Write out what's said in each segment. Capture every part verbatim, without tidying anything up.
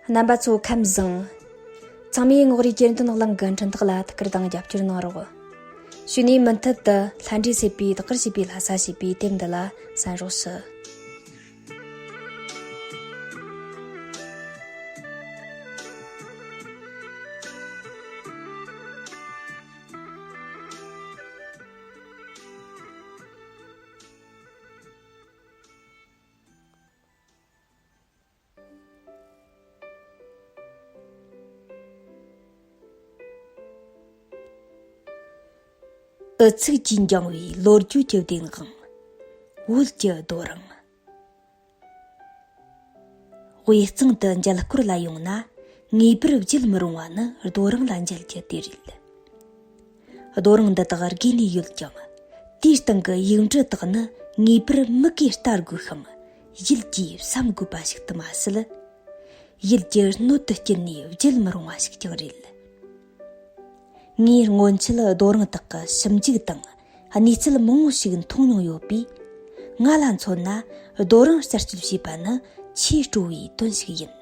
རྣམ་པ་ཚོ་ཁམས་བཟང་། ཚང་མས་རྔོག་རིའི་གྱེར་འདོན་གླིང་གི་འཕྲིན་ཐག་ལ་ཐུགས་ཁུར་དང་རྒྱབ་སྐྱོར་གནང་རོགས། གཞུག་ནས་མུ་མཐུད་དུ་ལྷ་འདྲེ་བསད་པའི་བདག་གིར་བྱས་པའི་ལྷ་ས་ཞེས་པའི་དེབ་འདི་ལ་གསན་རོགས་ཞུ། འུ་ཚུགས་ཀྱིས་འགྱིང་བའི་ལོ་རྒྱུས་ཀྱི་བདེན་དཔང་། བོད་ཀྱི་རྡོ་རིང་། དབུས་གཙང་དུ་མཇལ་སྐོར་ལ་ཡོང་ན་ངེས་པར་བརྗེད་མི་རུང་བ་ནི་རྡོ་རིང་ལ་མཇལ་རྒྱུ་དེ་རེད། རྡོ་རིང་འདི་དག་དགོས་ནས་ཡོད་ཀྱང་། དེའི་སྟེང་གི་ཡིག་འབྲུ་དག་ནི་ངེས་པར་མིག་གིས་ལྟ་དགོས་ཤིང་ཡིད་ཀྱིས་བསམ་དགོས་པ་ཞིག་ཏུ་མ་ཟད། ཡིད་ཀྱི་སྣོད་དུ་བསྐྱིལ་ནས་བརྗེད་མི་རུང་བ་ཞིག་ཀྱང་རེད། ངས་སྔོན་ཆད་རྡོ་རིང་དག་གི་ཞིབ་འཇུག་དང་གནས་ཚུལ་མང་བོ་ཞིག་མཐོང་མྱོང་ཡོད་པས། ང་ལ་མཚོན་ན་རྡོ་རིང་རྩད་གཅོད་བྱེད་པ་ནི་ཆེས་སྤྲོ་བའི་དོན་ཞིག་ཡིན།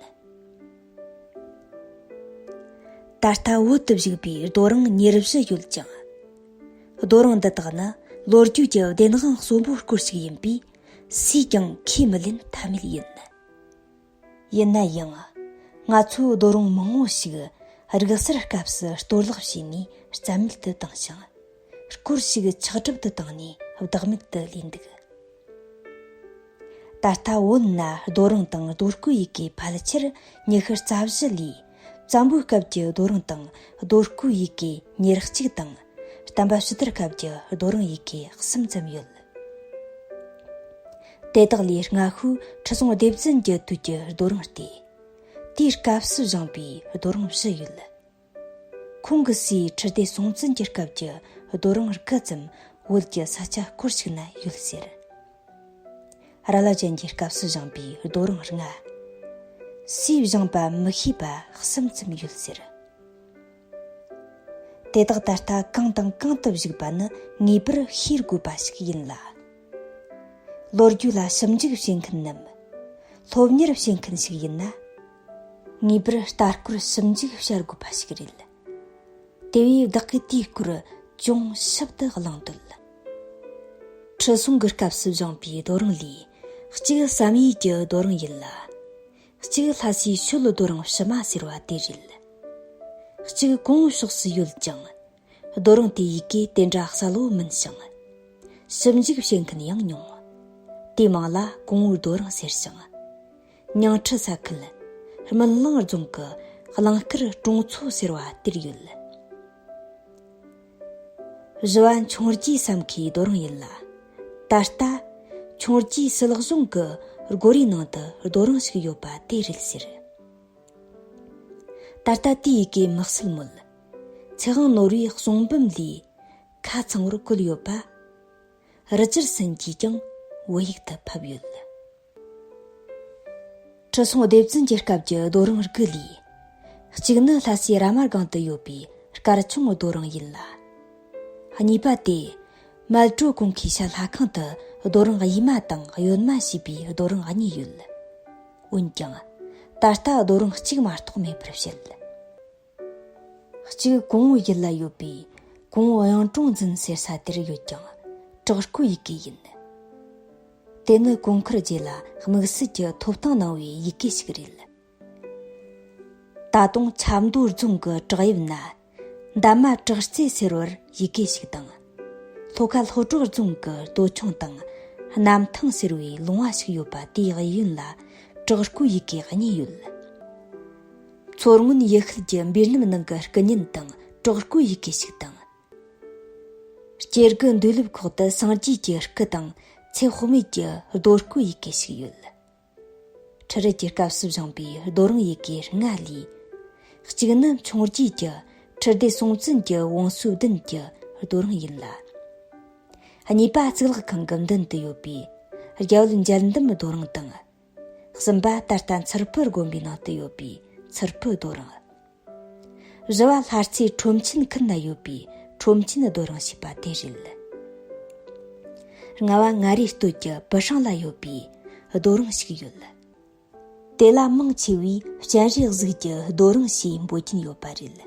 ད་ལྟ་བོད་དུ་བཞུགས་པའི་རྡོ་རིང་ཉེར་བཞི་ཡོད་ཅིང་། རྡོ་རིང་འདི་དག་ནི་ལོ་རྒྱུས་ཀྱི་བདེན་དཔང་གསོན་པོའི་སྐོར་ཞིག་ཡིན་པས་སུས་ཀྱང་ཁས་མི་ལེན་ཐབས་མེད་ཡིན། ཡིན་ན་ཡང་། ང་ཚོས་རྡོ་རིང་མང་བོ་ཞིག་རིག་གསར་སྐབས་སུ་གཏོར་བརླག་བྱས་ནས་རྩ་མེད་དུ་བཏང་ཞིང་། སྐོར་ཞིག་ཆག་གྲུབ་ཏུ་བཏང་ནས་བདག་མེད་དུ་ལུས་འདུག་ད་ལྟ་བོད་ན་རྡོ་རིང་དང་རྡོ་བརྐོས་ཡི་གེ་ཕལ་ཆེར་ཉི་ཤུ་རྩ་བཞི་ལས། བཙན་པོའི་སྐབས་ཀྱི་རྡོ་རིང་དང་རྡོ་བརྐོས་ཡི་གེ་ཉེར་གཅིག་དང་། བསྟན་པ་ཕྱི་དར་སྐབས་ཀྱི་རྡོ་རིང་ཡི་གེ་གསུམ་ཙམ་ཡོད། དེ་དག་ལས་སྔ་ཤོས་ཁྲི་སྲོང་ལྡེ་བཙན་གྱི་དུས་ཀྱི་རྡོ་རིང་སྟེ། དེའི་སྐབས་སུ་བཞེངས་པའི་རྡོ་རིང་བཞི་ཡོད། ཁོང་གི་སྲས་ཁྲི་ལྡེ་སྲོང་བཙན་གྱི་སྐབས་ཀྱི་རྡོ་རིང་དགུ་ཙམ་བོད་ཀྱི་ས་ཆ་སྐོར་ཞིག་ན་ཡོད་ཟེར། ར་ལ་ཅན་གྱི་སྐབས་སུ་བཞེངས་པའི་རྡོ་རིང་ལྔ། སུས་བཞེངས་པ་མི་ཤེས་པ་གསུམ་ཙམ་ཡོད་ཟེར། དེ་དག་ད་ལྟ་གང་དང་གང་དུ་བཞུགས་པ་ནི་ངེས་པར་ཤེས་དགོས་པ་ཞིག་ཡིན་ལ། ལོ་རྒྱུས་ལ་ཞིབ་འཇུག་བྱེད་མཁན་ནམ། སློབ་གཉེར་བྱེད་མཁན་ཞིག་ཡིན་ན། ངེས་པར་ལྟ་སྐོར་ཞིབ་འཇུག་བྱ་དགོས་པ་ཞིག་རེད། དེ་བས་བདག་གིས་དེའི་སྐོར་ཅུང་ཞིབ་ཏུ་གླེང་འདོད། ཁྲི་སྲོང་གི་སྐབས་སུ་བཞེངས་པའི་རྡོ་རིང་ལས། གཅིག་བསམ་ཡས་ཀྱི་རྡོ་རིང་ཡིན་ལ། གཅིག་ལྷ་སའི་ཤུལ་རྡོ་རིང་ཕྱི་མ་ཟེར་བ་དེ་རེད། གཅིག་གོང་བོ་ཕྱོགས་སུ་ཡོད་ཅིང་། རྡོ་རིང་དེའི་ཡི་གེ་དེ་འདྲ་གསལ་བོ་མིན་ཞིང་། ཞིབ་འཇུག་བྱེད་མཁན་ཡང་ཉུང་། དེའི་མིང་ལ་གོང་བོའི་རྡོ་རིང་ཟེར་ཞིང་། ཉིང་ཁྲི་ས་ཁུལ། སྨིན་གླིང་རྫོང་གི་གླིང་དཀར་གྲོང་ཚོ་ཟེར་བ་དེར་ཡོད། བཞི་བ་འཕྱོངས་རྒྱས་བསམ་ཁའི་རྡོ་རིང་ཡིན་ལ། ད་ལྟ་འཕྱོངས་རྒྱས་སིལ་གཞོང་གི་སྒོ་རའི་ནང་དུ་རྡོ་རིང་ཞིག་ཡོད་པ་དེ་རེད་ཟེར། ད་ལྟ་དེའི་ཡི་གེ་དམིགས་བསལ་མོད། ཚེ་དབང་ནོར་བུའི་གསུང་འབུམ་ལས་ཁ་ཚང་བར་བཀོད་ཡོད་པ། རི་ཇར་སན་གྱིས་ཀྱང་བོད་ཡིག་ཏུ་ཕབ་ཡོད། ཁྲི་སྲོང་ལྡེ་བཙན་གྱི་སྐབས་ཀྱི་རྡོ་རིང་དགུ་ལས། གཅིག་ནི་ལྷ་སའི་ར་མ་སྒང་དུ་ཡོད་པའི་སྐར་ཆུང་རྡོ་རིང་ཡིན་ལ། གཉིས་པ་དེ། མལ་གྲོ་གུང་ཁའི་ཤར་ལྷ་ཁང་དུ་རྡོ་རིང་གཡས་མ་དང་གཡོན་མ་ཞེས་པའི་རྡོ་རིང་གཉིས་ཡོད། འོན་ཀྱང་། ད་ལྟ་རྡོ་རིང་གཅིག་མ་གཏོགས་མེད་པར་བཤད། གཅིག་གོང་བོ་ཡུལ་ལ་ཡོད་པའི་གོང་བོ་གཡུང་དྲུང་འཛིན་ཟེར་ས་དེར་ཡོད་ཀྱང་བྲག་བརྐོས་ཡི་གེ་ཡིན། དེ་ནི་གོང་མཁར་རྗེ་ལ་དམིགས་བསལ་གྱི་ཐོབ་ཐང་གནང་བའི་ཡི་གེ་ཞིག་རེད། ད་དུང་ཆབ་མདོ་རྫོང་གི་བྲག་གཡབ་ན་འདབ་མ་བྲག་རྩེ་ཟེར་བར་ཡི་གེ་ཞིག་དང་། ལྷོ་ཁ་ལྷོ་བྲག་རྫོང་གི་སྟོད་ཆུང་དང་གནམ་ཐང་ཟེར་བའི་ལུང་བ་ཞིག་ཡོད་པ་དེའི་གཡས་གཡོན་ལ་བྲག་བརྐོས་ཡི་གེ་གཉིས་ཡོད། མཚོ་སྔོན་ཡུལ་ཤུལ་གྱི་འབུལ་རྣམ་ནང་གི་སྐུ་བརྙན་དང་བྲག་བརྐོས་ཡི་གེ་ཞིག་དང་། སྐྱེ་རྒུ་འདུས་ལེབ་ཁོག་ཏུ་སངས་རྒྱས་ཀྱི་སྐུ་དང་ཚེ་དཔག་མེད་ཀྱི་རྡོ་བརྐོས་ཡི་གེ་ཞིག་ཡོད། ཁྲི་རལ་གྱི་སྐབས་སུ་བཞེངས་པའི་རྡོ་རིང་ཡི་གེ་ལྔ་ལས། གཅིག་ནི་འཕྱོངས་རྒྱས་ཀྱི་ཁྲི་ལྡེ་སྲོང་བཙན་གྱི་བང་སོའི་མདུན་གྱི་རྡོ་རིང་ཡིན་ལ། གཉིས་པ་གཙུག་ལག་ཁང་གི་མདུན་དུ་ཡོད་པའི་རྒྱལ་བ་འཇལ་འདམ་རྡོ་རིང་དང་། གསུམ་པ་ད་ལྟ་མཚུར་ཕུ་དགོན་པའི་ནང་དུ་ཡོད་པའི་མཚུར་ཕུ་རྡོ་རིང་། བཞི་བ་ལྷ་རྩེ་ཁྲོམ་ཆེན་ཁུལ་ན་ཡོད་པའི་ཁྲོམ་ཆེན་རྡོ་རིང་ཞེས་པ་དེ་རེད། ལྔ་བ་མངའ་རིས་སྟོད་ཀྱི་བུ་སྲང་ལ་ཡོད་པའི་རྡོ་རིང་ཞིག་ཡོད། དེ་ལ་མང་ཆེ་བས་སྤྱན་རས་གཟིགས་ཀྱི་རྡོ་རིང་ཞེས་འབོད་ཀྱིན་ཡོད་པ་རེད།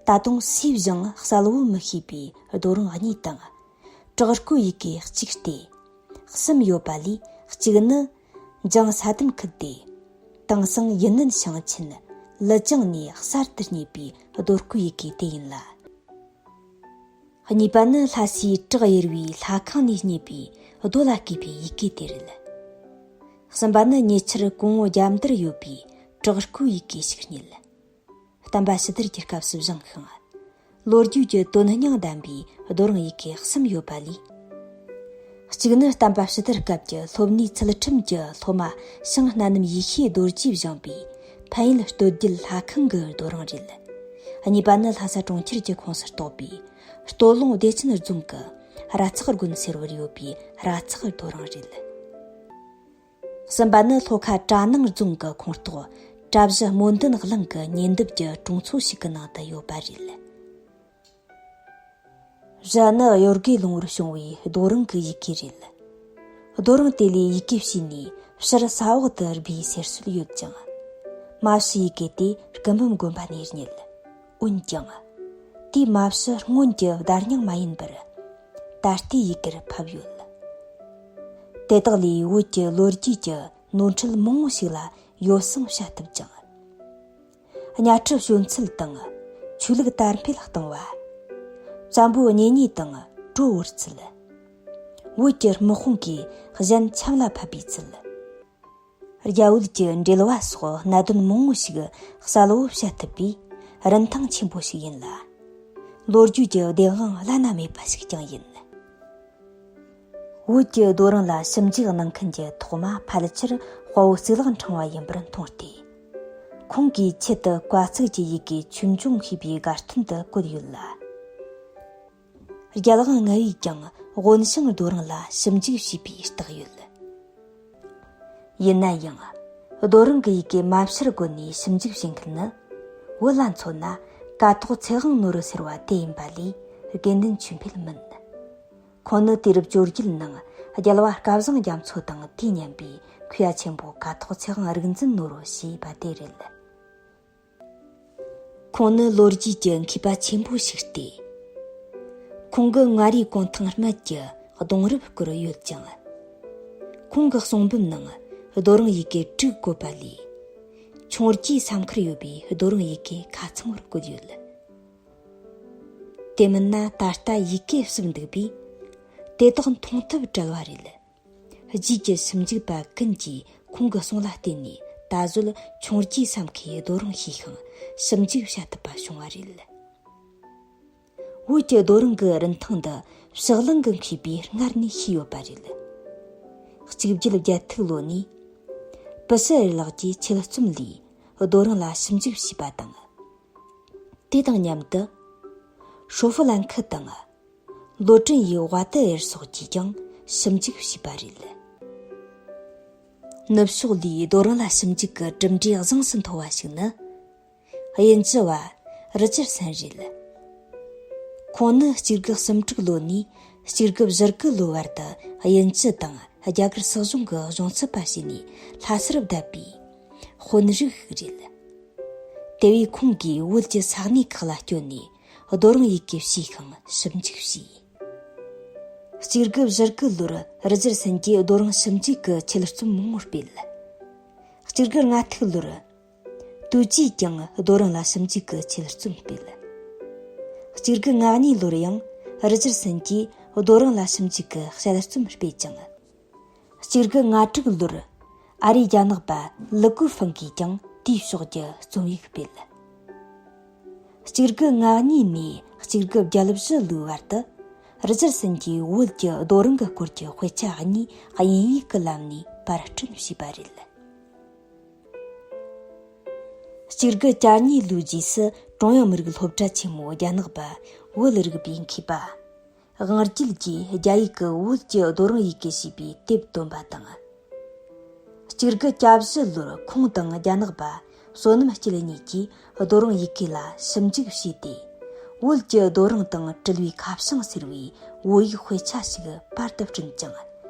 ད་དུང་སུས་ཀྱང་གསལ་བོ་མི་ཤེས་པའི་རྡོ་རིང་གཉིས་དང་། བྲག་སྐོར་ཡི་གེ་གཅིག་སྟེ། གསུམ་ཡོད་པ་ལས་གཅིག་ནི་འཇང་ས་དམ་ཁུལ་ཏེ། དེང་སང་ཡུན་ནན་ཞིང་ཆེན་ལི་ཅང་ནས་གསར་དུ་རྙེད་པའི་རྡོ་སྐོར་ཡི་གེ་དེ་ཡིན་ལ། གཉིས་པ་ནི་ལྷ་སའི་བྲག་གཡུར་བའི་ལྷ་ཁང་ནས་རྙེད་པའི་རྡོ་ལ་བརྐོས་པའི་ཡི་གེ་དེ་རེད། གསུམ་པ་ནི་ཉེ་ཆར་གོང་འོག་རྒྱབ་འདར་ཡོད་པའི་བྲག་སྐོར་ཡི་གེ་ཞིག་རྙེད། བསྟན་པ་ཕྱི་དར་གྱི་སྐབས་སུ་བཞེངས་ཤིང་། ལོ་རྒྱུས་ཀྱི་དོན་སྙིང་ལྡན་པའི་རྡོ་རིང་ཡི་གེ་གསུམ་ཡོད་པ་ལས། གཅིག་ནི་བསྟན་པ་ཕྱི་དར་སྐབས་ཀྱི་སློབ་གཉེར་ཚུལ་ཁྲིམས་ཀྱི་སློབ་མ་ཞང་སྣ་ནམ་ཡེ་ཤེས་རྡོ་རྗེས་བཞེངས་པའི་ཕན་ཡུལ་སྟོད་རྒྱུད་ལྷ་ཁང་གི་རྡོ་རིང་རེད། གཉིས་པ་ནི་ལྷ་ས་གྲོང་ཁྱེར་གྱི་ཁོངས་སུ་གཏོགས་པའི་སྟོད་ལུང་བདེ་ཆེན་རྫོང་གི་ར་ཚག་དགོན་ཟེར་བར་ཡོད་པའི་ར་ཚག་རྡོ་རིང་རེད། གསུམ་པ་ནི་ལྷོ་ཁ་གྲ་ནང་རྫོང་གི་ཁོངས་གཏོགས་གྲྭ་བཞི་སྨོན་འདུན་གླིང་གི་ཉེ་འདབས་ཀྱི་གྲོང་ཚོ་ཞིག་གི་ནང་དུ་ཡོད་པ་རེད། བཞི་ནི་གཡོ་དགེ་ལུང་བར་བྱུང་བའི་རྡོ་རིང་གི་ཡི་གེ་རེད། རྡོ་རིང་དེ་ལས་ཡི་གེ་ཕྱིས་ནས་ཕྱིར་ས་འོག་ཏུ་སྦས་ཟེར་སྲོལ་ཡོད་ཅིང་། མ་ཕྱི་ཡི་གེ་དེ་སྐུ་འབུམ་དགོན་པ་ནས་རྙེད། འོན་ཀྱང་། དེའི་མ་ཕྱི་སྔོན་གྱི་བརྡ་རྙིང་མ་ཡིན་པར། ད་ལྟའི་ཡི་གེར་ཕབ་ཡོད། དེ་དག་ལས་བོད་ཀྱི་ལོ་རྒྱུས་ཀྱི་ནོར་འཁྲུལ་མང་བོ་ཞིག་ལ་ཡོ་བསྲང་བྱ་ཐུབ་ཅིང་། གཉའ་ཁྲི་གཤོན་ཚུལ་དང་ཆོས་ལུགས་དར་འཕེལ་གཏོང་བ། བཙན་པོའི་གཉེན་ཉེ་དང་གྲོས་བོར་ཚུལ། བོད་ཀྱི་དམག་དཔུང་གིས་གཞན་ཆམ་ལ་ཕབ་པའི་ཚུལ། རྒྱ་བོད་ཀྱི་འབྲེལ་བ་སོགས་གནད་དོན་མང་བོ་ཞིག་གསལ་བོ་བཤད་ཐུབ་པས་རིན་ཐང་ཆེན་པོ་ཞིག་ཡིན་ལ། ལོ་རྒྱུས་ཀྱི་བདེན་དཔང་བླ་ན་མེད་པ་ཞིག་ཀྱང་ཡིན། བོད་ཀྱི་རྡོ་རིང་ལ་ཞིབ་འཇུག་གནང་མཁན་གྱི་ཐོག་མ་ཕལ་ཆེར་དཔའ་བོ་གཙུག་ལག་ཕྲེང་བ་ཡིན་པར་མཐོང་སྟེ། ཁོང་གིས་ཆེད་དུ་བཀའ་གཙིགས་ཀྱི་ཡི་གེ་ཆོས་འབྱུང་ཞེས་པའི་དགའ་སྟོན་དུ་བཀོད་ཡོད་ལ། རྒྱལ་དབང་ལྔ་པས་ཀྱང་དབོན་ཞང་རྡོ་རིང་ལ་ཞིབ་འཇུག་བྱས་པའི་རྟགས་ཡོད། ཡིན་ན་ཡང་། རྡོ་རིང་གི་ཡི་གེ་མ་ཕྱིར་བཀོད་ནས་ཞིབ་འཇུག་བྱེད་མཁན་ནི། བོད་ལ་མཚོན་ན་ཀཿཐོག་ཚེ་དབང་ནོར་བུ་ཟེར་བ་དེ་ཡིན་པ་ལས་དགེ་འདུན་ཆོས་འཕེལ་མིན། ཁོང་ནི་དུས་རབས་བཅོ་བརྒྱད་ནང་རྒྱལ་བ་སྐལ་བཟང་རྒྱ་མཚོ་དང་དུས་མཉམ་པའི་མཁས་པ་ཆེན་པོ་ཀཿཐོག་ཚེ་དབང་རིག་འཛིན་ནོར་བུ་ཞེས་པ་དེ་རེད། ཁོང་ནི་ལོ་རྒྱུས་ཀྱི་མཁས་པ་ཆེན་པོ་ཞིག་སྟེ། ཁོང་གི་མངའ་རིས་གུང་ཐང་སྨད་ཀྱི་གདུང་རབས་སྐོར་ཡོད་ཅིང་། ཁོང་གི་གསུང་འབུམ་ནང་རྡོ་རིང་ཡི་གེ་དྲུག་བཀོད་པ་ལས། ཆུང་རྒྱའི་ས་མཁར་ཡོད་པའི་རྡོ་རིང་ཡི་གེ་ཁ་ཚང་བར་བཀོད་ཡོད། དེ་མིན་ན་ད་ལྟ་ཡི་གེ་བསུབ་འདུག་པས། དེ་དག་མཐོང་ཐབས་བྲལ་བ་རེད། རྗེས་ཀྱི་ཞིབ་འཇུག་པ་ཀུན་གྱིས་ཁོང་གི་གསུང་ལ་བརྟེན་ནས་ད་གཟོད་ཆུང་རྒྱའི་ས་མཁའི་རྡོ་རིང་ཤེས་ཤིང་ཞིབ་འཇུག་བྱ་ཐུབ་པ་བྱུང་བ་རེད། བོད་ཀྱི་རྡོ་རིང་གི་རིན་ཐང་འདི་ཕྱག་ལེན་གྱི་མཁས་པས་སྔར་ནས་ཤེས་ཡོད་པ་རེད། གཅིག་བརྒྱད་བརྒྱད་ཐིག་ལོ་ནས་པི་ཤི་རི་ལགས་ཀྱིས་ཆེད་རྩོམ་ལས་རྡོ་རིང་ལ་ཞིབ་འཇུག་བྱས་པ་དང་། དེ་དང་མཉམ་དུ་ཧྲོ་ཧྥུ་ལན་ཁི་དང་། ལོ་ཀྲིན་ཡི་ཝ་ཏི་ཨེར་སོགས་ཀྱིས་ཀྱང་ཞིབ་འཇུག་བྱས་པ་རེད། ནུབ་ཕྱོགས་ལས་རྡོ་རིང་ལ་ཞིབ་འཇུག་གི་གྲུབ་འབྲས་གཟེངས་སུ་མཐོ་བ་ཞིག་ནི། དབྱིན་ཇི་བ་རི་ཅར་སན་རེད། ཁོང་ནི་གཅིག་དགུ་གསུམ་དྲུག་ལོ་ནས་གཅིག་དགུ་བཞི་དགུ་ལོའི་བར་དུ་དབྱིན་ཇི་དང་རྒྱ་གར་སྲིད་གཞུང་གི་གཞུང་ཚབ་པ་བྱས་ནས་ལྷ་སར་བསྡད་པའི་དཔོན་རིགས་ཤིག་རེད། དེ་བས་ཁོང་གིས་བོད་ཀྱི་ས་གནས་ཁག་ལ་བསྐྱོད་ནས་རྡོ་རིང་ཡི་གེ་ཞིབ་ཤིང་ཞིབ་འཇུག་བྱས། གཅིག་དགུ་བཞི་དགུ་ལོར་རི་ཅར་སན་གྱིས་རྡོ་རིང་ཞིབ་འཇུག་གི་ཆེད་རྩོམ་མང་པོ་སྤེལ། གཅིག་དགུ་ལྔ་ཐིག་ལོར་ཏུའུ་ཅིས་ཀྱང་རྡོ་རིང་ལ་ཞིབ་འཇུག་གི་ཆེད་རྩོམ་སྤེལ། གཅིག་དགུ་ལྔ་གཉིས་ལོར་ཡང་རི་ཅར་སན་གྱིས་རྡོ་རིང་ལ་ཞིབ་འཇུག་གི་དཔྱད་རྩོམ་སྤེལ་ཅིང་། གཅིག་དགུ་ལྔ་དྲུག་ལོར་ཨ་རིའི་རྒྱ་ནག་པ་ལི་ཀུའུ་ཧྥང་གིས་ཀྱང་དེའི་ཕྱོགས་ཀྱི་རྩོམ་ཡིག་སྤེལ། གཅིག་དགུ་ལྔ་གཉིས་ནས་གཅིག་དགུ་བརྒྱད་བཞི་ལོའི་བར་དུ་རི་ཅར་སན་གྱིས་བོད་ཀྱི་རྡོ་རིང་གི་སྐོར་གྱི་དཔེ་ཆ་གཉིས་དབྱིན་ཡིག་གི་ལམ་ནས་པར་སྐྲུན་བྱས་པ་རེད། གཅིག་དགུ་གྱ་གཉིས་ལོའི་རྗེས་སུ་ཀྲུང་དབྱང་མི་རིགས་སློབ་གྲྭ་ཆེན་མོའི་རྒྱ་ནག་པ་བོད་རིག་པའི་མཁས་པ་དབང་རྒྱལ་གྱིས་རྒྱ་ཡིག་གི་བོད་ཀྱི་རྡོ་རིང་ཡི་གེ་ཞེས་པའི་དེབ་བཏོན་པ་དང་། གཅིག་དགུ་གྱ་བཞི་ལོར་ཁོང་དང་རྒྱ་ནག་པ་བསོད་ནམས་སྐྱིད་གཉིས་ཀྱིས་རྡོ་རིང་ཡི་གེ་ལ་ཞིབ་འཇུག་བྱས་ཏེ། བོད་ཀྱི་རྡོ་རིང་དང་དྲིལ་བུའི་ཁ་བྱང་ཟེར་བའི་བོད་ཡིག་དཔེ་ཆ་ཞིག་པར་དུ་བསྐྲུན་ཅིང་།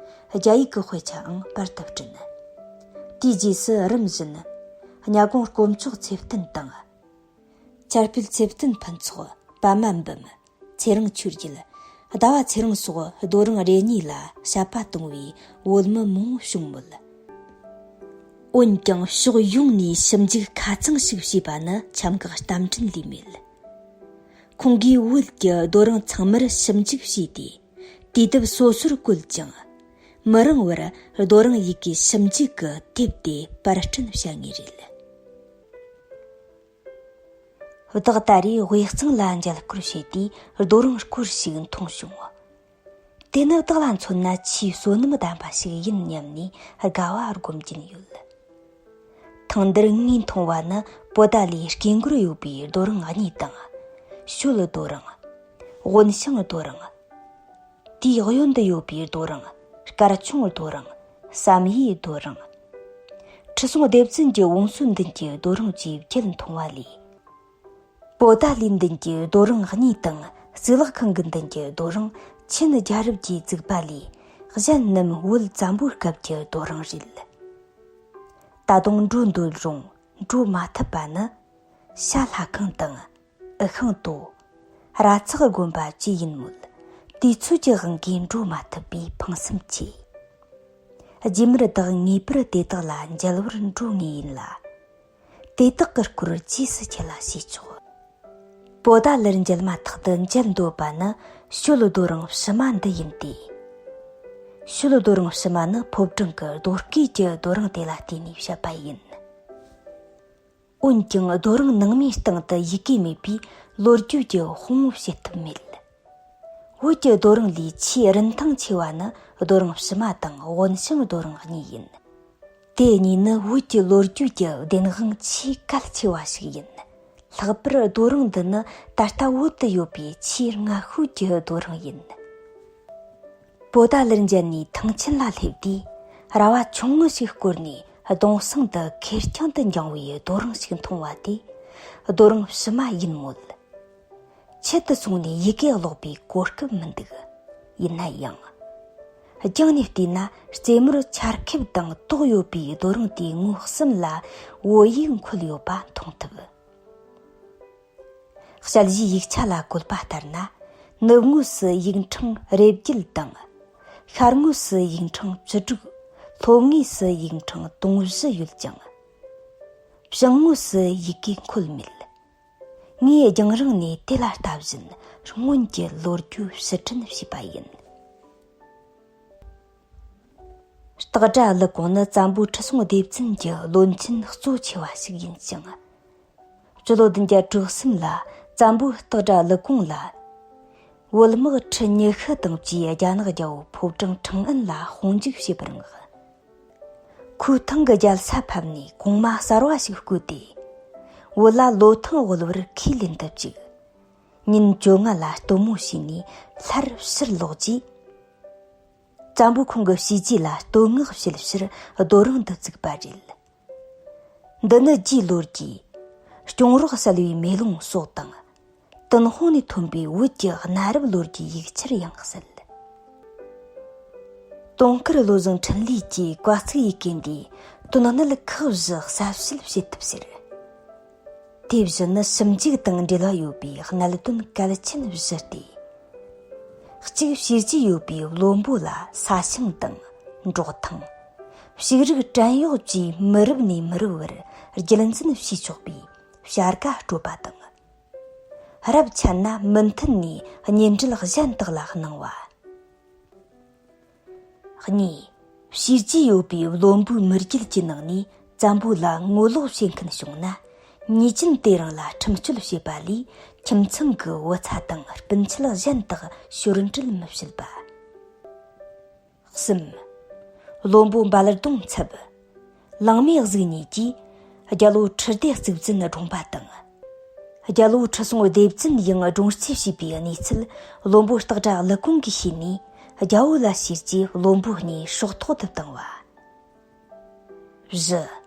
རྒྱ་ཡིག་གི་དཔེ་ཆའང་པར་དུ་བསྐྲུན། དེའི་རྗེས་སུ་རིམ་བཞིན། གཉའ་གོང་དཀོན་མཆོག་ཚེ་བརྟན་དང་། ཆར་སྤེལ་ཚེ་བརྟན་ཕུན་ཚོགས། པདྨ་འབུམ། ཚེ་རིང་ཆོས་རྒྱལ། ཟླ་བ་ཚེ་རིང་སོགས་རྡོ་རིང་རེ་གཉིས་ལ་བཤད་པ་གཏོང་བའི་བོད་མི་མང་བོ་བྱུང་མོད། འོན་ཀྱང་ཕྱོགས་ཡོངས་ནས་ཞིབ་འཇུག་ཁ་ཚང་ཞིག་བྱས་པ་ནི་ཆ་འགག་རྟ་མགྲིན་ལས་མེད། ཁོང་གིས་བོད་ཀྱི་རྡོ་རིང་ཚང་མར་ཞིབ་འཇུག་བྱས་ཏེ། དུས་དེབ་སོ་སོར་བཀོད་ཅིང་། མི་རིང་བར་རྡོ་རིང་ཡི་གེ་ཞིབ་འཇུག་གི་དེབ་དེ་པར་སྐྲུན་བྱ་ངེས་རེད། བདག་ད་རེས་དབུས་གཙང་ལ་མཇལ་སྐོར་བྱས་ཏེ་རྡོ་རིང་སྐོར་ཞིག་མཐོང་བྱུང་། དེ་ནི་བདག་ལ་མཚོན་ན་ཆེས་བསོད་ནམས་ལྡན་པ་ཞིག་ཡིན་སྙམ་ནས་དགའ་བ་སྒོམ་གྱིན་ཡོད། ཐེངས་འདིར་ངས་མཐོང་བ་ནི་པོ་ཏཱ་ལའི་སྐེད་མགོར་ཡོད་པའི་རྡོ་རིང་གཉིས་དང་། ཞོལ་རྡོ་རིང་། དབོན་ཞང་རྡོ་རིང་། དེའི་གཡོན་དུ་ཡོད་པའི་རྡོ་རིང་། སྐར་ཆུང་རྡོ་རིང་། བསམ་ཡས་རྡོ་རིང་། ཁྲི་སྲོང་ལྡེ་བཙན་གྱི་བང་སོའི་མདུན་གྱི་རྡོ་རིང་བཅས་བརྒྱད་མཐོང་བ་ལས། པོ་ཏཱ་ལའི་མདུན་གྱི་རྡོ་རིང་གཉིས་དང་གཙུག་ལག་ཁང་གི་མདུན་གྱི་རྡོ་རིང་ཆིན་རྒྱལ་རབས་ཀྱིས་བཙུགས་པ་ལས། གཞན་རྣམས་བོད་བཙན་པོའི་སྐབས་ཀྱི་རྡོ་རིང་རེད། ད་དུང་འགྲོ་འདོད་རུང་འགྲོ་མ་ཐུབ་པ་ནི། བྱ་ལྷ་ཁང་དང་། འུ་ཤིང་ཏོ། ར་ཚག་དགོན་པ་བཅས་ཡིན་མོད། དུས་ཚོད་ཀྱི་དབང་གིས་འགྲོ་མ་ཐུབ་པས་ཕངས་སེམས་ཆེ། རྗེས་མར་བདག་ངེས་པར་དེ་དག་ལ་མཇལ་བར་འགྲོ་ངེས་ཡིན་ལ། དེ་དག་གི་སྐོར་རྗེས་སུ་ཁྱེད་ལ་ཞུས་ཆོག་པོ་ཏཱ་ལར་མཇལ་མ་ཐག་ཏུ་མཇལ་འདོད་པ་ནི་ཞོལ་རྡོ་རིང་ཕྱི་མ་འདི་ཡིན་ཏེ། ཞོལ་རྡོ་རིང་ཕྱི་མ་ནི་ཕོ་བྲང་གི་རྡོ་སྐས་ཀྱི་རྡོ་རིང་དེ་ལ་བརྟེན་ནས་བཤད་པ་ཡིན། འོན་ཀྱང་རྡོ་རིང་ནང་མའི་སྟེང་དུ་ཡི་གེ་མེད་པས་ལོ་རྒྱུས་ཀྱི་དཔང་པོ་བྱེད་ཐུབ་མེད། བོད་ཀྱི་རྡོ་རིང་ལས་ཆེས་རིན་ཐང་ཆེ་བ་ནི་རྡོ་རིང་ཕྱི་མ་དང་དབོན་ཞང་རྡོ་རིང་གཉིས་ཡིན། དེ་གཉིས་ནི་བོད་ཀྱི་ལོ་རྒྱུས་ཀྱི་བདེན་དཔང་ཆེས་གལ་ཆེ་བ་ཞིག་ཡིན། ལྷག་པར་རྡོ་རིང་འདི་ནི་ད་ལྟ་བོད་དུ་ཡོད་པའི་ཆེས་སྔ་ཤོས་ཀྱི་རྡོ་རིང་ཡིན། པོ་ཏཱ་ལར་མཇལ་ནས་ཐང་ཆེན་ལ་སླེབས་དུས་ར་བ་ཆུང་ངུ་ཞིག་བསྐོར་ནས་གདུང་སྲུང་དུ་ཁེར་རྐྱང་དུ་འགྱིང་བའི་རྡོ་རིང་ཞིག་མཐོང་བ་དེ་རྡོ་རིང་ཕྱི་མ་ཡིན་མོད། ཆེད་དུ་སོང་ནས་ཡི་གེ་ཀློག་པའི་གོ་སྐབས་མི་འདུག་ཡིན་ན་ཡང་། རྒྱང་ནས་བལྟས་ན་རྩེ་མོར་ཆར་ཁེབས་དང་ཏོག་ཡོད་པའི་རྡོ་རིང་དེའི་ངོས་གསུམ་ལ་བོད་ཡིག་འཁོད་ཡོད་པ་མཐོང་ཐུབ། ཞལ་བཞེས་ཡིག་ཆ་ལ་བཀོད་པ་ལྟར་ན། ནུབ་ངོས་སུ་ཡིག་ཕྲེང་རེ་བརྒྱད་དང་། ཤར་ངོས་སུ་ཡིག་ཕྲེང་བཅུ་དྲུག་ལྷོ་ངོས་སུ་ཡིག་ཕྲེང་དུང་བཞི་ཡོད་ཅིང་། བྱང་ངོས་སུ་ཡི་གེ་འཁོད་མེད། ངས་རྒྱང་རིང་ནས་དེ་ལ་ལྟ་བཞིན་སྔོན་གྱི་ལོ་རྒྱུས་ཕྱིར་དྲན་བྱས་པ་ཡིན། སྟག་སྒྲ་ཀླུ་ཀོང་ནི་བཙན་པོ་ཁྲི་སྲོང་ལྡེ་བཙན་གྱི་བློན་ཆེན་གཙོ་ཆེ་བ་ཞིག་ཡིན་ཞིང་། སྤྱི་ལོ་བདུན་བརྒྱ་དྲུག་གསུམ་ལ་བཙན་པོ་སྟག་སྒྲ་ཀླུ་ཀོང་ལ། བོད་དམག་ཁྲི་ཉི་ཤུ་དང་བཅས་རྒྱ་ནག་རྒྱལ་པོ་ཕོ་བྲང་ཁྲང་ཨན་ལ་དཔུང་འཇུག་བྱེད་པར་མངགས། ཁོས་ཐང་གི་རྒྱལ་ས་ཕབ་ནས་གོང་མ་གསར་བ་ཞིག་བསྐོས་ཏེ། བོད་ལ་ལོ་ཐང་དབུལ་བར་ཁས་ལེན་དུ་བཅུག་ཉིན་བཅོ་ལྔ་ལ་སྟོན་མོ་བྱས་ནས་སླར་ཕྱིར་ལོག་རྗེས། བཙན་པོས་ཁོང་གི་བྱས་རྗེས་ལ་བསྟོད་བསྔགས་བྱེད་ཕྱིར་རྡོ་རིང་དུ་བཙུགས་པ་རེད། འདི་ནི་རྗེའི་ལོ་རྒྱུས། སྐྱོང་རོགས་གསལ་བའི་མེ་ལོང་སོགས་དང་། ཏུན་ཧོང་ནས་ཐོན་པའི་བོད་ཀྱི་གནའ་རབས་ལོ་རྒྱུས་ཡིག་ཆར་ཡང་གསལ། དུང་དཀར་བློ་བཟང་འཕྲིན་ལས་ཀྱིས་བཀའ་གཙིགས་ཡི་གེ་འདིའི་དོན་གནད་ཁག་བཞི་གསལ་བཤད་བྱེད་ཐུབ་ཟེར། དེ་བཞིན་ནི་ཞིབ་འཇུག་དང་འབྲེལ་བ་ཡོད་པའི་གནད་དོན་གལ་ཆེན་བཞི་སྟེ། གཅིག་བྱས་རྗེས་ཡོད་པའི་བློན་པོ་ལ་ས་ཞིང་དང་འབྲོག་ཐང་། ཕྱུགས་རིགས་བྲན་གཡོག་བཅས་མི་རབས་ནས་མི་རབས་བར་རྒྱུད་འཛིན་བྱས་ཆོག་པའི་བྱ་དགའ་སྤྲོད་པ་དང་། རབ་ཆད་ན་མུ་མཐུད་ནས་གཉེན་འབྲེལ་གཞན་དག་ལ་གནང་བ། གཉིས། བྱས་རྗེས་ཡོད་པའི་བློན་པོའི་མི་རྒྱུད་ཀྱི་ནང་ནས་བཙན་པོ་ལ་ངོ་ལོག་བྱེད་མཁན་བྱུང་ན། ཉེས་ཅན་དེ་རང་ལ་ཁྲིམས་གཅོད་བྱེད་པ་ལས་ཁྱིམ་ཚང་གི་བུ་ཚ་དང་སྤུན་མཆེད་གཞན་དག་ཞོར་འབྲེལ་མི་བྱེད་པ། གསུམ། བློན་པོ་འབལ་གདོང་ཚབ། ལང་མའི་གཟུགས་གཉིས་ཀྱིས་རྒྱལ་པོ་ཁྲི་ལྡེ་གཙུག་བཙན་བཀྲོངས་པ་དང་། རྒྱལ་པོ་ཁྲི་སྲོང་ལྡེ་བཙན་ཡང་བཀྲོངས་སྐྱེས་བྱས་པའི་གནས་ཚུལ་བློན་པོ་སྟག་སྒྲ་ཀླུ་ཀོང་གིས་ཤེས་ནས་རྒྱལ་པོ་ལ་བྱས་རྗེས་བློན་པོ་གཉིས་སྲོག་ཐོག་ཏུ་བཏང་བ། བཞི།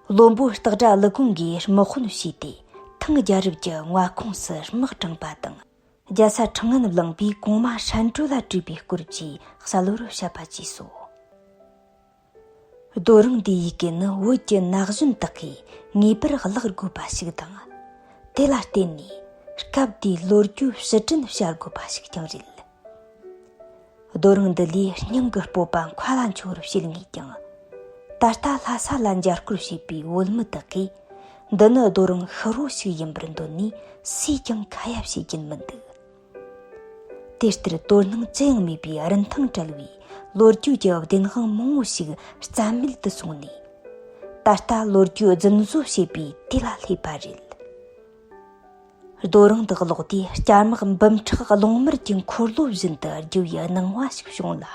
བློན་པོ་སྟག་སྒྲ་ཀླུ་ཀོང་གིས་དམག་དཔོན་བྱས་ཏེ་ཐང་རྒྱལ་རབས་ཀྱི་མངའ་ཁོངས་སུ་དམག་དྲངས་པ་དང་། རྒྱལ་ས་ཁྲང་ཨན་བླངས་པས་གོང་མ་ཧྲན་ཀྲོ་ལ་བྲོས་པའི་སྐོར་བཅས་གསལ་བོར་བཤད་པ་བཅས་སོ། རྡོ་རིང་འདིའི་ཡི་གེ་ནི་བོད་ཀྱི་ན་གཞོན་དག་གིས་ངེས་པར་བཀླག་དགོས་པ་ཞིག་དང་། དེ་ལ་བརྟེན་ནས་སྐབས་དེའི་ལོ་རྒྱུས་ཕྱིར་དྲན་བྱ་དགོས་པ་ཞིག་ཀྱང་རེད། རྡོ་རིང་འདི་ལས་སྙིང་གི་སྤོབས་པ་མཁའ་ལ་འཕྱོ་བར་བྱེད་ངེས་ཀྱང་། ད་ལྟ་ལྷ་ས་ལ་མཇལ་སྐོར་བྱེད་པའི་བོད་མི་དག་གིས། འདི་ནི་རྡོ་རིང་ཤི་རོ་ཞིག་ཡིན་པར་འདོད་ནས་སུས་ཀྱང་ཁ་ཡ་བྱེད་ཀྱིན་མི་འདུག་དེ་ལྟར་དོ་སྣང་ཅི་ཡང་མེད་པའི་རིན་ཐང་བྲལ་བའི་ལོ་རྒྱུས་ཀྱི་བདེན་དཔང་མང་བོ་ཞིག་རྩ་མེད་དུ་སོང་ནས། ད་ལྟ་ལོ་རྒྱུས་རྫུན་བཟོ་བྱེད་པའི་དུས་ལ་སླེབས་པ་རེད། རྡོ་རིང་དུ་ཀློག་དུས་སྐྱ་དམག་འབུམ་ཕྲག་རླུང་དམར་གྱི་འཁོར་ལོ་བཞིན་དུ་རྒྱུ་བའི་སྣང་བ་ཞིག་བྱུང་ལ།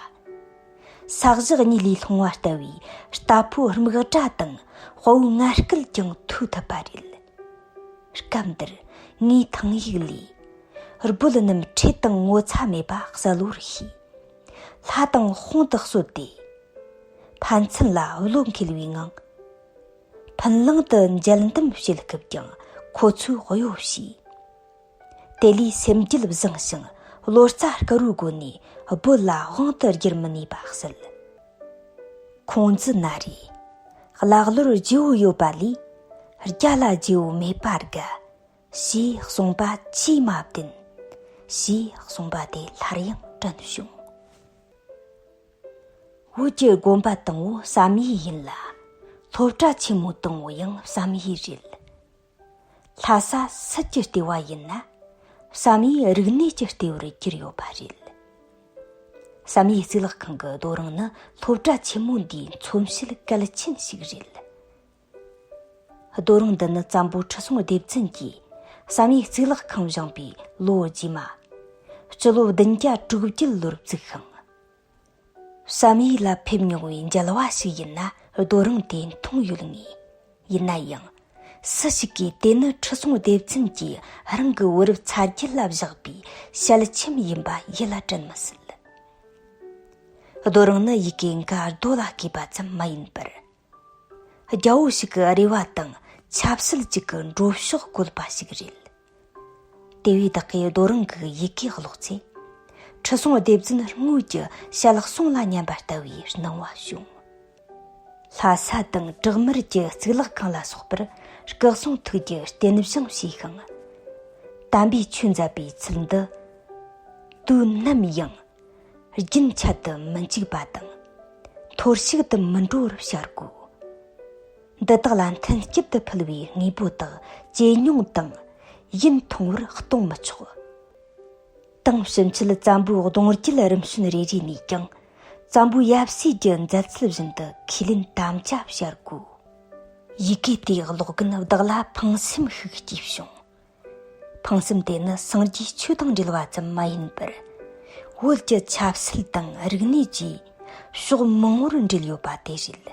ས་གཞི་གཉིས་ལས་ལྷུང་བ་ལྟ་བུའི་རྟ་ཕོ་རྨིག་སྒྲ་དང་དཔའ་བོའི་ངར་སྐད་ཀྱང་ཐོས་ཐུབ་པ་རེད། སྐབས་འདིར་ངའི་ཐང་ཡིག་ལས། རྦོད་རྣམས་ཁྲེལ་དང་ངོ་ཚ་མེད་པ་གསལ་བོར་ཤེས། ལྷ་དང་དཔུང་དུ་གསོལ་ཏེ། ཕན་ཚུན་ལ་བློ་འཁེལ་བའི་ངང་། ཕུན་ལང་དུ་མཇལ་འདུམ་བྱེད་སྐབས་ཀྱང་ཁོ་ཚོས་གཡོ་བྱས། དེ་ལས་སེམས་རྒྱུད་བཟང་ཞིང་བློ་རྩ་དཀར་བོའི་སྒོ་ནས་རྦོད་ལ་དབང་དུ་བསྒྱུར་མི་ནུས་པ་གསལ། ཁུང་རྩི་ན་རེ། ཀླ་ཀློར་རྗེ་བོ་ཡོད་པ་ལས། རྒྱ་ལ་རྗེ་བོ་མེད་པར་དགའ། ཞེས་གསུངས་པ་ཅིས་མ་བདེན། ཞེས་གསུངས་པ་དེ་སླར་ཡང་དྲན་བྱུང་། བོད་ཀྱི་དགོན་པ་དང་པོ་བསམ་ཡས་ཡིན་ལ། སློབ་གྲྭ་ཆེན་མོ་དང་པོ་ཡང་བསམ་ཡས་རེད། ལྷ་ས་སྲིད་ཀྱི་ལྟེ་བ་ཡིན་ན། བསམ་ཡས་རིག་གནས་ཀྱི་ལྟེ་བར་གྱུར་ཡོད་པ་རེད། བསམ་ཡས་གཙུག་ལག་ཁང་གི་རྡོ་རིང་ནི་སློབ་གྲྭ་ཆེན་མོ་འདིའི་མཚོན་བྱེད་གལ་ཆེན་ཞིག་རེད། རྡོ་རིང་འདི་ནི་བཙན་པོ་ཁྲི་སྲོང་ལྡེ་བཙན་གྱིས་བསམ་ཡས་གཙུག་ལག་ཁང་བཞེངས་པའི་ལོ་རྗེས་མ། སྤྱི་ལོ་བདུན་བརྒྱ་དྲུག་བརྒྱད་ལོར་བཙུགས་ཤིང་། བསམ་ཡས་ལ་ཕེབས་མྱོང་བའི་མཇལ་བ་ཞིག་ཡིན་ན་རྡོ་རིང་དེ་མཐོང་ཡོད་ངེས། ཡིན་ན་ཡང་། སུ་ཞིག་གིས་དེ་ནི་ཁྲི་སྲོང་ལྡེ་བཙན་གྱིས་རང་གི་བུ་རབས་ཚ་རྒྱུད་ལ་བཞག་པའི་ཞལ་ཆེམས་ཡིན་པ་ཡིད་ལ་དྲན་མི་སྲིད། རྡོ་རིང་ནི་ཡི་གེ་འགའ་རྡོ་ལ་བརྐོས་པ་ཙམ་མ་ཡིན་པར། རྒྱལ་པོ་ཞིག་གི་རེ་བ་དང་ཆབ་སྲིད་ཅིག་གི་འགྲོ་ཕྱོགས་བཀོད་པ་ཞིག་རེད། དེ་བས་བདག་གིས་རྡོ་རིང་གི་ཡི་གེ་ཀློག་ཚེ། ཁྲི་སྲོང་ལྡེ་བཙན་དངོས་ཀྱི་ཞལ་གསུང་ལ་ཉན་པ་ལྟ་བུའི་སྣང་བ་བྱུང་། ལྷ་ས་དང་བྲག་དམར་གྱི་གཙུག་ལག་ཁང་ལ་སོགས་པར་སྐུ་གསུང་ཐུགས་ཀྱི་རྟེན་བཞེངས་བྱས་ཤིང་། དམ་པའི་ཆོས་མཛད་པའི་ཚུལ་འདི། དུས་ནམ་ཡང་རྒྱུན་ཆད་དུ་མི་འཇུག་པ་དང་། འཐོར་ཞིག་ཏུ་མི་འགྲོ་བར་བྱ་དགོས། འདི་དག་ལ་མཐུན་སྐྱིད་དུ་ཕུལ་བའི་དངོས་པོ་དག་ཇེ་ཉུང་དང་ཡུན་ཐུང་བར་གཏོང་མི་ཆོག་དེང་ཕྱིན་ཆད་བཙན་པོའི་གདུང་རྒྱུད་རིམ་བྱོན་རེ་རེ་ནས་ཀྱང་བཙན་པོའི་ཡབ་སྲས་ཀྱི་མཛད་ཚུལ་བཞིན་དུ་ཁས་ལེན་དམ་བཅའ་བྱ་དགོས། ཡི་གེ་དེའི་ཀློག་གིན་བདག་ལ་ཕངས་སེམས་ཤིག་སྐྱེས་བྱུང་། ཕངས་སེམས་དེ་ནི་སངས་རྒྱས་ཆོས་དང་འབྲེལ་བ་ཙམ་མ་ཡིན་པར། བོད་ཀྱི་ཆབ་སྲིད་དང་རིག་གནས་བཅས་ཕྱོགས་མང་བོར་འབྲེལ་ཡོད་པ་དེ་རེད།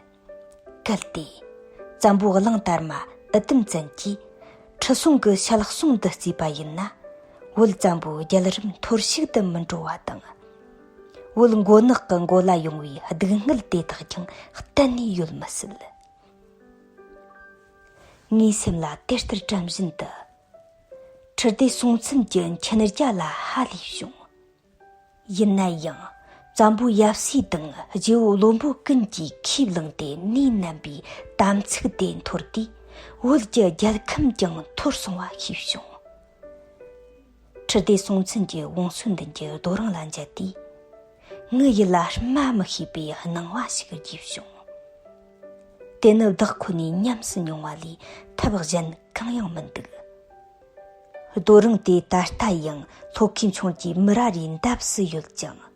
གལ་ཏེ། བཙན་པོ་གླང་དར་མ་འུ་དུམ་བཙན་གྱིས་ཁྲི་སྲོང་གི་ཞལ་གསུང་འདི་བརྩིས་པ་ཡིན་ན། བོད་བཙན་པོའི་རྒྱལ་རིམ་འཐོར་ཞིག་ཏུ་མི་འགྲོ་བ་དང་། བོད་མགོ་ནག་གི་མགོ་ལ་ཡོང་བའི་སྡུག་བསྔལ་དེ་དག་ཀྱང་གཏན་ནས་ཡོད་མི་སྲིད། ངའི་སེམས་ལ་དེ་ལྟར་དྲན་བཞིན་དུ། ཁྲི་ལྡེ་སྲོང་བཙན་གྱི་མཁྱེན་རྒྱ་ལ་ཧ་ལས་བྱུང་། ཡིན་ན་ཡང་། བཙན་པོའི་ཡབ་སྲས་དང་རྗེ་བོ་བློན་པོ་ཀུན་གྱིས་ཁས་བླངས་ཏེ་གནས་བསྣམས་པའི་དམ་ཚིག་དེ་འཐོར་དུས། བོད་ཀྱི་རྒྱལ་ཁམས་ཀྱང་འཐོར་སོང་བ་ཤེས་བྱུང་། ཁྲི་ལྡེ་སྲོང་བཙན་གྱི་བང་སོ་མདུན་གྱི་རྡོ་རིང་ལ་མཇལ་དུས། ངའི་ཡིད་ལ་སྨྲ་མི་ཤེས་པའི་སྣང་བ་ཞིག་རྒྱས་བྱུང་། དེ་ནི་བདག་ཁོ་ནས་ཉམས་སུ་མྱོང་བ་ལས་ཐབས་གཞན་གང་ཡང་མི་འདུག་རྡོ་རིང་དེ་ད་ལྟ་ཡང་ལྷོ་ཁའི་འཕྱོངས་ཀྱི་མི་རབས་རིའི་འདབས་སུ་ཡོད་ཅིང་།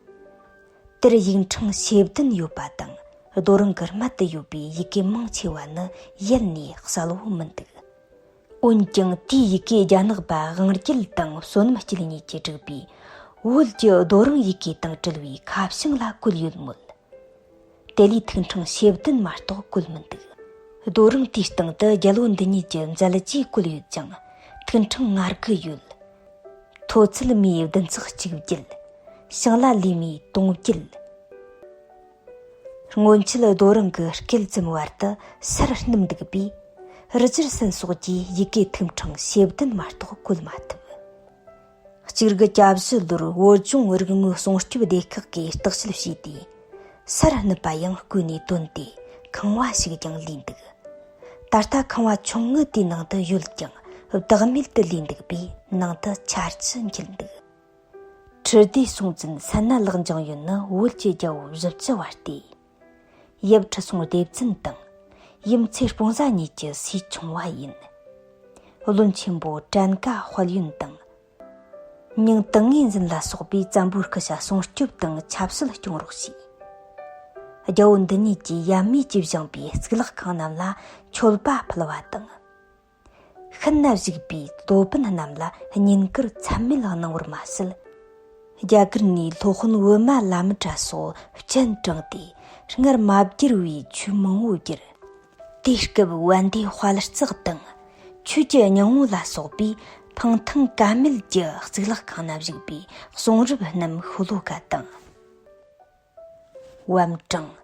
དེར་ཡིག་ཕྲེང་ཞེ་བདུན་ཡོད་པ་དང་རྡོ་རིང་གི་རྨད་དུ་ཡོད་པའི་ཡི་གེ་མང་ཆེ་བ་ནི་ཡལ་ནས་གསལ་བོ་མི་འདུག་འོན་ཀྱང་དེའི་ཡི་གེ་རྒྱ་ནག་པ་དབང་རྒྱལ་དང་བསོད་ནམས་སྐྱིད་གཉིས་ཀྱིས་བསྒྲིགས་པའི་བོད་ཀྱི་རྡོ་རིང་ཡི་གེ་དང་བྲལ་བའི་ཁ་བྱང་ལ་བཀོད་ཡོད་མོད། དེ་ལས་ཐིག་ཕྲེང་ཞེ་བདུན་མ་གཏོགས་བཀོད་མི་འདུག་རྡོ་རིང་དེའི་སྟེང་དུ་རྒྱལ་པོ་འདི་ཉིད་ཀྱི་མཛད་རྗེས་བཀོད་ཡོད་ཅིང་ཐིག་ཕྲེང་ང་དགུ་ཡོད། མཐོ་ཚད་མིའི་བདུན་ཚེག་གཅིག་བརྒྱད། ཞིང་ལ་ལས་མིའི་དུང་བརྒྱད། སྔོན་ཆད་རྡོ་རིང་གི་སྐེད་ཙམ་བར་དུ་སར་སྣུམ་འདུག་པས། རི་ཇར་སན་སོགས་ཀྱིས་ཡི་གེ་ཐིག་ཕྲེང་ཞེ་བདུན་མ་གཏོགས་བཀོད་མ་ཐུབ། གཅིག་དགུ་གྱ་བཞི་ལོར་བོད་ལྗོངས་རིག་དངོས་སྲུང་སྐྱོབ་སྡེ་ཁག་གིས་བརྟག་དཔྱད་བྱས་ཏེ། སར་སྣུབས་པ་ཡང་བརྐོས་ནས་བཏོན་ཏེ་ ཁང་བ་ཞིག་ཀྱང་ལས་འདུག་ད་ལྟ་ཁང་བ་ཆུང་ངུ་དེའི་ནང་དུ་ཡོད་ཀྱང་བདག་མེད་དུ་ལས་འདུག་པས་ནང་དུ་འཆར་ཅི་འཁྱིལ་འདུག་ཁྲི་ལྡེ་སྲོང་བཙན་སན་ན་ལག་འཇང་ཡོན་ནི་བོད་ཀྱི་རྒྱལ་པོ་བཞི་བཅུ་བ་སྟེ། ཡབ་ཁྲི་སྲོང་ལྡེ་བཙན་དང་། ཡུམ་ཚེ་སྤུངས་བཟའ་གཉིས་ཀྱི་སྲས་ཆུང་བ་ཡིན། བློན་ཆེན་པོ་བྲན་ཀ་དཔལ་ཡོན་དང་། མྱང་ཏིང་ངེ་འཛིན་ལ་སོགས་པས་བཙན་པོའི་སྐུ་ཕྱྭ་སྲུང་སྐྱོབ་དང་ཆབ་སྲིད་སྐྱོང་རོགས་བྱས། རྒྱལ་པོ་འདི་གཉིས་ཀྱིས་ཡབ་མེས་ཀྱིས་བཞེངས་པའི་གཙུག་ལག་ཁང་རྣམས་ལ་མཆོད་པ་ཕུལ་བ་དང་། ཤིན་ན་བཞུགས་པའི་ལྟོ་སྤུན་རྣམས་ལ་བསྙེན་བཀུར་ཚད་མེད་གནང་བར་མ་ཟད། རྒྱ་གར་ནས་སློབ་དཔོན་བི་མ་ལ་མི་ཏྲ་སོགས་སྤྱན་དྲངས་ཏེ་སྔར་མ་བརྒྱུད་པའི་ཆོས་མང་པོ་བསྒྱུར། དེའི་སྐབས་བན་དེ་དཔལ་བརྩེགས་དང་ཆོས་ཀྱི་སྙིང་པོ་ལ་སོགས་པའི་འཕང་ཐང་ཀ་མེད་ཀྱི་གཙུག་ལག་ཁང་ན་བཞུགས་པའི་གསུང་རབ་རྣམས་ཤོ་ལོ་ཀ་དང་། བམ་གྲངས།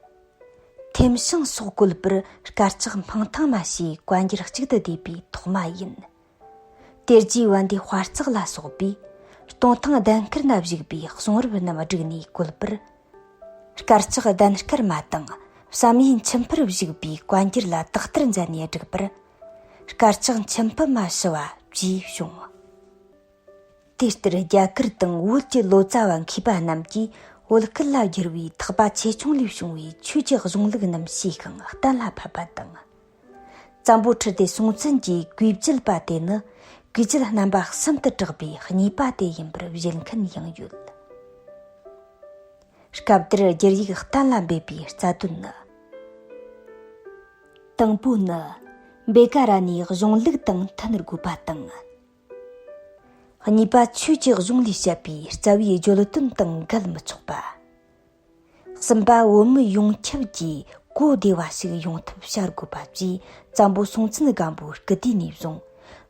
ཐེམ་བྱང་སོགས་བཀོད་པར་དཀར་ཆག་འཕང་ཐང་མ་ཞེས་བཀའ་འགྱུར་གཅིག་ཏུ་བསྡུས་པའི་ཐོག་མ་ཡིན། དེ་རྗེས་བན་དེ་དཔལ་བརྩེགས་ལ་སོགས་པས་སྟོང་ཐང་གདན་དཀར་ན་བཞུགས་པའི་གསུང་རབ་རྣམས་བསྒྲིགས་ནས་བཀོད་པར། དཀར་ཆག་གདན་དཀར་མ་དང་བསམ་ཡས་མཆིམས་ཕུར་བཞུགས་པའི་བཀའ་འགྱུར་ལ་དག་ཐེར་མཛད་ནས་བསྒྲིགས་པར། དཀར་ཆག་མཆིམས་ཕུ་མ་ཞི་བ་བཅས་བྱུང་། དེ་ལྟར་རྒྱ་གར་དང་བོད་ཀྱི་ལོ་ཙཱ་བ་མཁས་པ་རྣམས་ཀྱིས་བོད་སྐད་ལ་བསྒྱུར་བའི་ཐེག་པ་ཆེ་ཆུང་ལས་བྱུང་བའི་ཆོས་ཀྱི་གཞུང་ལུགས་རྣམས་ཤེས་ཤིང་གཏན་ལ་ཕབ་པ་དང་། བཙན་པོ་ཁྲི་ལྡེ་སྲོང་བཙན་གྱི་གུས་བརྒྱུད་པ་དེ་ནི་གུས་བརྒྱུད་རྣམ་པ་གསུམ་དུ་གྲགས་པའི་གཉིས་པ་དེ་ཡིན་པར་བཞེད་མཁན་ཡང་ཡོད། སྐབས་དེར་བསྒྱུར་ཡིག་གཏན་ལ་འབེབས་པའི་རྩ་དོན་ནི། དང་པོ་ནི། བེ་ཀ་ར་ནའི་གཞུང་ལུགས་དང་མཐུན་དགོས་པ་དང་། གཉིས་པ། ཆོས་ཀྱི་གཞུང་ལས་བཤད་པའི་རྩ་བའི་བརྗོད་དོན་དང་འགལ་མི་ཆོག་པ། གསུམ་པ། བོད་མི་ཡོངས་ཁྱབ་ཀྱིས་གོ་བདེ་བ་ཞིག་ཡོང་ཐབས་བྱ་དགོས་པ་བཅས་བཙན་པོ་སྲོང་བཙན་སྒམ་པོའི་སྐུ་དུས་ནས་བཟུང་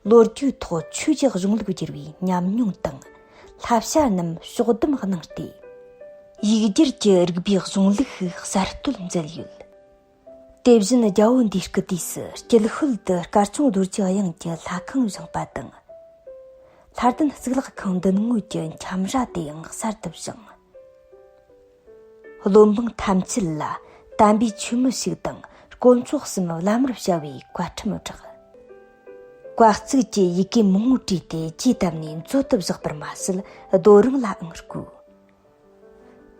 ལོ་རྒྱུས་ཐོག་ཆོས་ཀྱི་གཞུང་ལུགས་བསྒྱུར་བའི་ཉམས་མྱོང་དང་བསླབ་བྱ་རྣམས་ཕྱོགས་བསྡོམས་གནང་སྟེ། ཡིག་སྒྱུར་གྱི་རིག་པའི་གཞུང་ལུགས་ཤིག་གསར་གཏོད་མཛད་ཡོད། དེ་བཞིན་རྒྱལ་པོ་འདིའི་སྐུ་དུས་སུ་སྐྱིད་ཤོད་དུ་སྐར་ཆུང་རྡོ་རྗེ་དབྱངས་ཀྱི་ལྷ་ཁང་བཞེངས་པ་དང་། ལྷ་ལྡན་གཙུག་ལག་ཁང་མདུན་ངོས་ཀྱི་འཁྱམ་ར་དེ་ཡང་གསར་དུ་བཞེངས། བློན་འབངས་ཐམས་ཅད་ལ་དམ་པའི་ཆོས་མི་ཞིག་དང་དཀོན་མཆོག་གསུམ་བླ་མར་བྱ་བའི་བཀའ་ཁྲིམས་བསྒྲགས། བཀའ་གཙིགས་ཀྱི་ཡི་གེ་མང་པོ་བྲིས་ཏེ་ཇའི་བཏབ་ནས་མཛོད་དུ་བཞག་པར་མ་ཟད་རྡོ་རིང་ལའང་བརྐོས།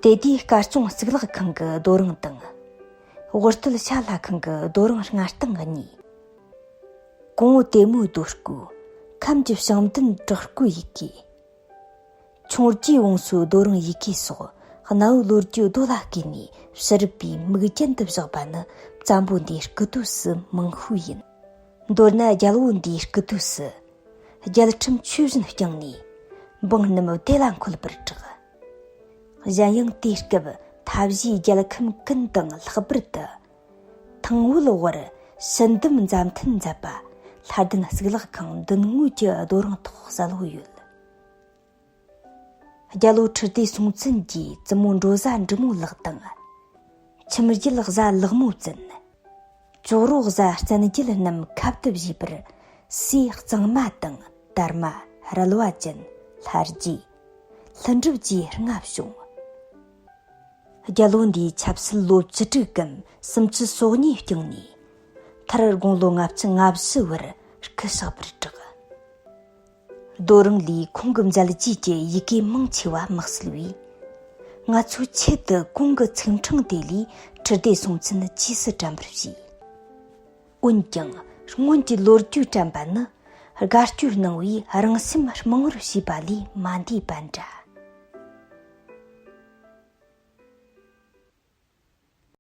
དེ་དུས་སྐར་ཆུང་གཙུག་ལག་ཁང་གི་རྡོ་རིང་དང་། དབུ་སྟོད་ཤ་ལྷ་ཁང་གི་རྡོ་རིང་ལྔ་སྟེང་གཉིས། གོང་འོག་དེ་མོའི་རྡོ་བརྐོས། ཁམས་ཀྱི་བྱང་འདུན་བྲག་བརྐོས་ཡི་གེ། ཆུང་རྒྱུའི་བང་སོའི་རྡོ་རིང་ཡི་གེ་སོགས་གནའ་བོའི་ལོ་རྒྱུས་རྡོ་ལ་བརྐོས་ནས་ཕྱི་རབས་པའི་མིག་རྒྱན་དུ་བཞག་པ་ནི་བཙན་པོ་འདིའི་སྐུ་དུས་སུ་མང་ཤོས་ཡིན། མདོར་ན་རྒྱལ་པོ་འདིའི་སྐུ་དུས་སུ། རྒྱལ་ཁྲིམས་ཆོས་བཞིན་བསྐྱངས་ནས། འབངས་རྣམས་བདེ་ལ་འཁོད་པར་གྲགས། གཞན་ཡང་དེའི་སྐབས་མཐའ་བཞིའི་རྒྱལ་ཁམས་ཀུན་དང་ལྷག་པར་དུ། ཐང་བོད་དབར་ཞི་འདུམ་མཛའ་མཐུན་མཛད་པ་ལྷ་ལྡན་གཙུག་ལག་ཁང་མདུན་ངོས་ཀྱི་རྡོ་རིང་ཐོག་གསལ་བོ་ཡོད། རྒྱལ་པོ་ཁྲི་ལྡེ་སྲོང་བཙན་གྱི་བཙུན་མོ་འབྲོ་བཟའ་འབྲི་མོ་ལགས་དང་། ཁྱིམ་རྒྱུད་བཟའ་ལག་མོ་བཙུན། ཅོག་རོ་བཟའ་བཙན་རྒྱལ་རྣམས་ཁབ་ཏུ་བཞེས་པར་སྲས་གཙང་མ་དང་དར་མ། རལ་བ་ཅན། ལྷ་རྗེ། ལྷུན་གྲུབ་བཅས་ལྔ་བྱུང་། རྒྱལ་པོ་འདིའི་ཆབ་སྲིད་ལོ་བཅུ་དྲུག་གམ་སུམ་ཅུ་སོ་གཉིས་བསྐྱངས་ནས། མཐར་དགུང་ལོ་ལྔ་བཅུ་ང་བཞི་བར་སྐུ་གཤེགས་པར་གྲགས། རྡོ་རིང་ལས་ཁོང་གི་མཛད་རྗེས་ཀྱི་ཡི་གེ་མང་ཆེ་བ་མི་གསལ་བས། ང་ཚོས་ཆེད་དུ་གོང་གི་ཚིག་ཕྲེང་དེ་ལས་ཁྲི་ལྡེ་སྲོང་བཙན་རྗེས་སུ་དྲན་པར་བྱས། འོན་ཀྱང་སྔོན་གྱི་ལོ་རྒྱུས་དྲན་པ་ནི་དགའ་སྐྱོའི་སྣང་བས་རང་སེམས་རྨང་བར་བྱས་པ་ལས་མ་འདས་པ་འདྲ།